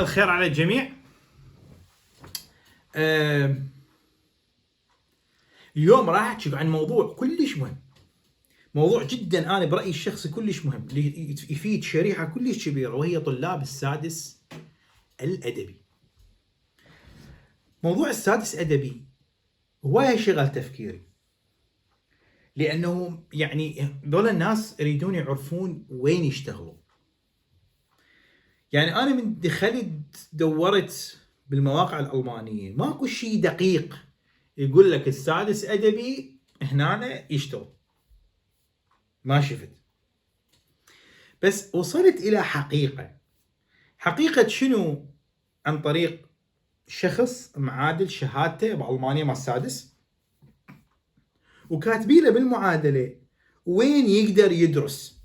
مساء الخير على الجميع. اليوم راح احكي عن موضوع كلش مهم، موضوع جدا انا برايي الشخصي كلش مهم، يفيد شريحه كلش كبيره وهي طلاب السادس الادبي. موضوع السادس ادبي هوايه شغل تفكيري، لانه يعني دول الناس يريدون يعرفون وين يشتغلوا. يعني انا من دخلت دورت بالمواقع الالمانيه ماكو شيء دقيق يقول لك السادس ادبي هنا يشتغل، ما شفت. بس وصلت الى حقيقه شنو؟ عن طريق شخص معادل شهادته بالمانيا مع السادس، وكاتبيله بالمعادله وين يقدر يدرس.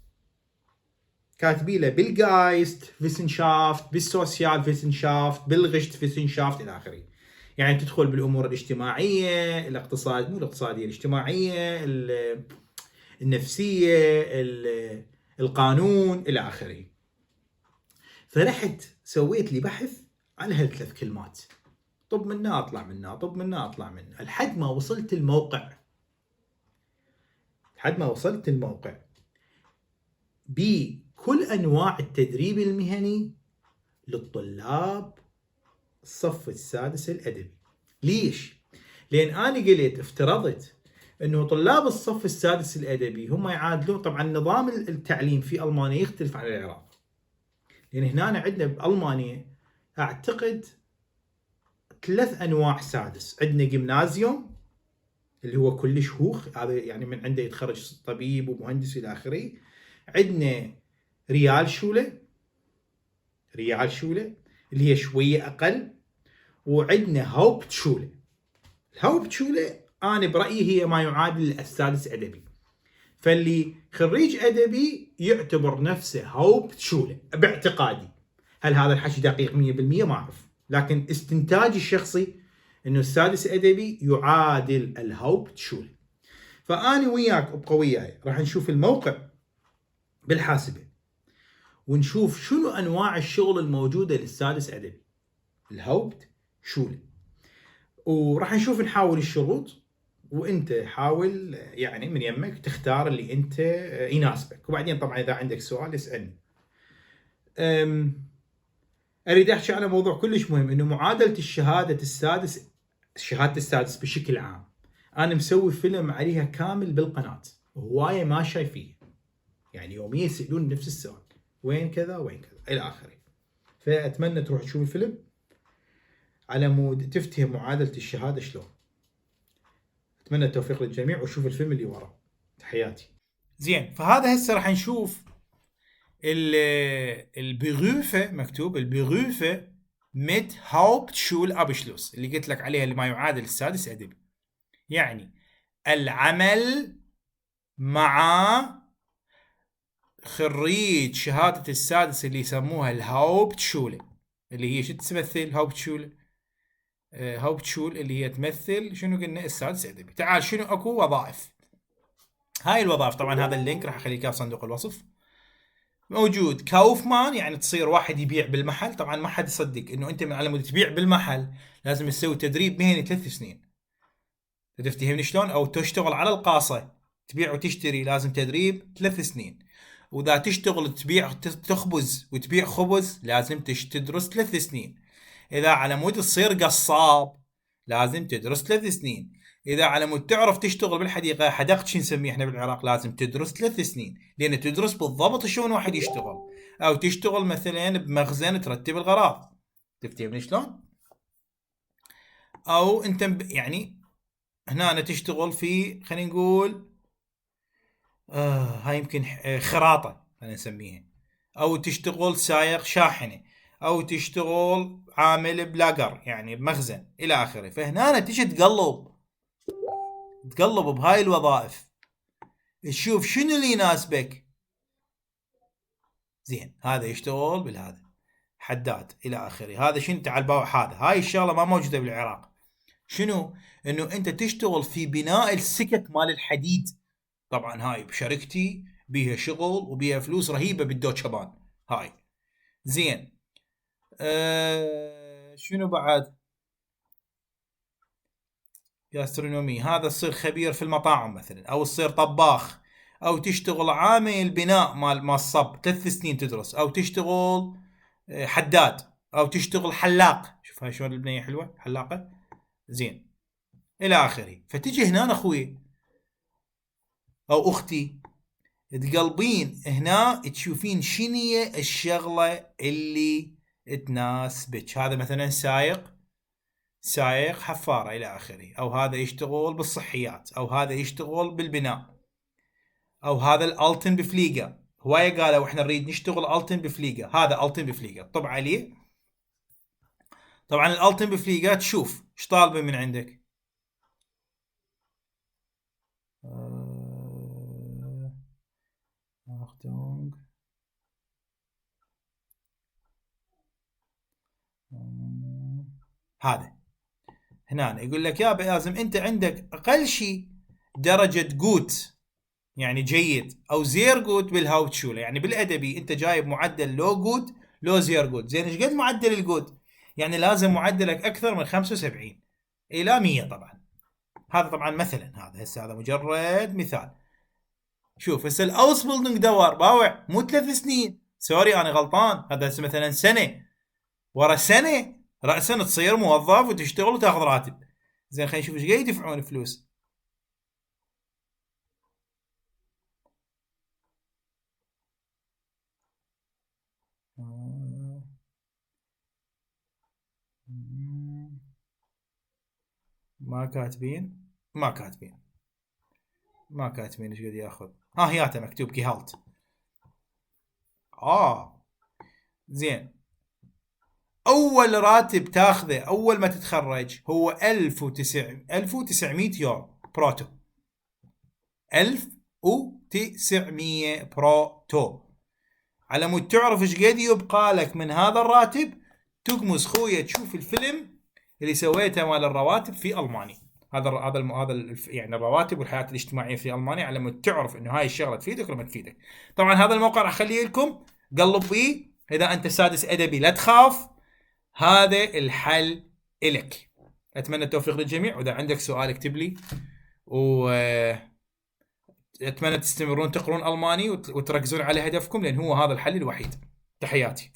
كاتبيله بالجايست فيسنشافت، بالسوسيال فيسنشافت، بالغشت فيسنشافت الى اخره. يعني تدخل بالامور الاجتماعيه، الاقتصاد مو الاقتصاديه، الاجتماعيه، النفسيه، القانون الى اخره. فرحت سويت لي بحث عن هالثلاث كلمات، طب منها اطلع منها، طب منها اطلع منها، لحد ما وصلت الموقع بكل انواع التدريب المهني للطلاب الصف السادس الادبي. ليش؟ لان انا قلت افترضت انه طلاب الصف السادس الادبي هم يعادلون. طبعا نظام التعليم في المانيا يختلف عن العراق، لان هنا عندنا بالمانيا اعتقد 3 انواع سادس. عندنا جيمنازيوم اللي هو كل شهوخ، هذا يعني من عنده يتخرج طبيب ومهندس الى اخره. عندنا ريال شوله اللي هي شويه اقل. وعندنا هوبت شوله. الهوبت شوله انا برايي هي ما يعادل السادس ادبي، فاللي خريج ادبي يعتبر نفسه هوبت شوله باعتقادي. هل هذا الحكي دقيق 100%؟ ما اعرف، لكن استنتاجي الشخصي انه السادس ادبي يعادل الهوبت شوله. فاني وياك ابقى وياي راح نشوف الموقع بالحاسبه ونشوف شنو انواع الشغل الموجوده للسادس ادبي الهوبت شوله، وراح نشوف نحاول الشروط، وانت حاول يعني من يمك تختار اللي انت يناسبك. وبعدين طبعا اذا عندك سؤال اسالني. اريد احكي على موضوع كلش مهم، انه معادله شهاده السادس بشكل عام انا مسوي فيلم عليها كامل بالقناه، هوايه ما شايفيه. يعني يوميا يسالون نفس السؤال، وين كذا وين كذا الى اخره. فاتمنى تروح تشوف الفيلم على مود تفتهم معادله الشهاده شلون. اتمنى التوفيق للجميع، وشوف الفيلم اللي وراه. تحياتي. زين، فهذا هسه راح نشوف البيروفه، مكتوب البيروفه mit Hauptschulabschluss اللي قلت لك عليها، اللي ما يعادل السادس ادبي. يعني العمل مع خريج شهادة السادس اللي يسموها الهاوبت شولة، اللي هي شو تمثل هاوبت شولة؟ هاوبت شول اللي هي تمثل شنو قلنا؟ السادس ادبي. تعال شنو اكو وظائف. هاي الوظائف طبعا هذا اللينك راح اخليه في صندوق الوصف. موجود كاوفمان، يعني تصير واحد يبيع بالمحل. طبعا ما حد يصدق انه انت من على مود تبيع بالمحل لازم تسوي تدريب مهني 3 سنين. تفتهمني شلون؟ او تشتغل على القاصة تبيع وتشتري لازم تدريب 3 سنين. واذا تشتغل تبيع تخبز وتبيع خبز لازم تدرس 3 سنين. اذا على مود تصير قصاب لازم تدرس 3 سنين. اذا على مود تعرف تشتغل بالحديقه، حدقت شو نسميه احنا بالعراق، لازم تدرس 3 سنين، لان تدرس بالضبط شلون واحد يشتغل. او تشتغل مثلا بمخزن ترتب الغراض. تفتهمني شلون؟ او انت يعني هنا أنا تشتغل في، خلينا نقول هاي يمكن خراطه خلينا نسميها، او تشتغل سايق شاحنه، او تشتغل عامل بلاجر يعني بمخزن الى اخره. فهنا أنا تيجي تقلب بهاي الوظائف، تشوف شنو اللي يناسبك. زين، هذا يشتغل بالهذا حداد الى اخره. هذا شنو؟ تعال هذا هاي الشغله ما موجوده بالعراق. شنو؟ انه انت تشتغل في بناء السكك مال الحديد. طبعا هاي بشركتي بيها شغل وبيها فلوس رهيبه بالدوتشبان هاي. زين، شنو بعد؟ جاسترونومي، هذا تصير خبير في المطاعم مثلا، او تصير طباخ، او تشتغل عامل بناء مال الصب 3 سنين تدرس، او تشتغل حداد، او تشتغل حلاق. شوف هاي شلون البنيه حلوه، حلاقه. زين، الى اخره. فتجي هنا اخوي او اختي، تقلبين هنا تشوفين شنية الشغله اللي تناسبك. هذا مثلا سايق حفاره الى اخره، او هذا يشتغل بالصحيات، او هذا يشتغل بالبناء، او هذا الالتن بفليقه. هوايه قالوا احنا نريد نشتغل التن بفليقه، هذا التن بفليقه طب عليه. طبعا الالتن بفليقه تشوف ايش طالبه من عندك. اختونج هذا هنا يقول لك يا لازم انت عندك اقل شيء درجه جوت، يعني جيد، او زير جود بالهاوتشوله. يعني بالادبي انت جايب معدل لو جود، لو زير جود. زين ايش قد معدل الجود؟ يعني لازم معدلك اكثر من 75 الى 100 طبعا. هذا طبعا مثلا، هذا مجرد مثال. شوف هسه الاوس بيلدينج دور باوع مو 3 سنين، سوري انا غلطان، هذا هسه مثلا سنه، ورا سنه راسا تصير موظف وتشتغل وتاخذ راتب. زين خلينا نشوف ايش قاعد يدفعون فلوس. ما كاتبين، ما كاتبين ايش قد ياخذ. هياته مكتوب كيهالت. زين، اول راتب تاخذه اول ما تتخرج هو 1900 يورو بروتو. 1900 بروتو. على مود تعرف ايش قد يبقى لك من هذا الراتب، تقمز خويا تشوف الفيلم اللي سويته مال الرواتب في المانيا. يعني الرواتب والحياه الاجتماعيه في المانيا، على مود تعرف انه هاي الشغله تفيدك ولا ما تفيدك. طبعا هذا الموقع راح اخليه لكم، قلب فيه. اذا انت سادس ادبي لا تخاف، هذا الحل إلك. اتمنى التوفيق للجميع، واذا عندك سؤال اكتب لي، واتمنى تستمرون تقرون الماني وتركزون على هدفكم، لان هو هذا الحل الوحيد. تحياتي.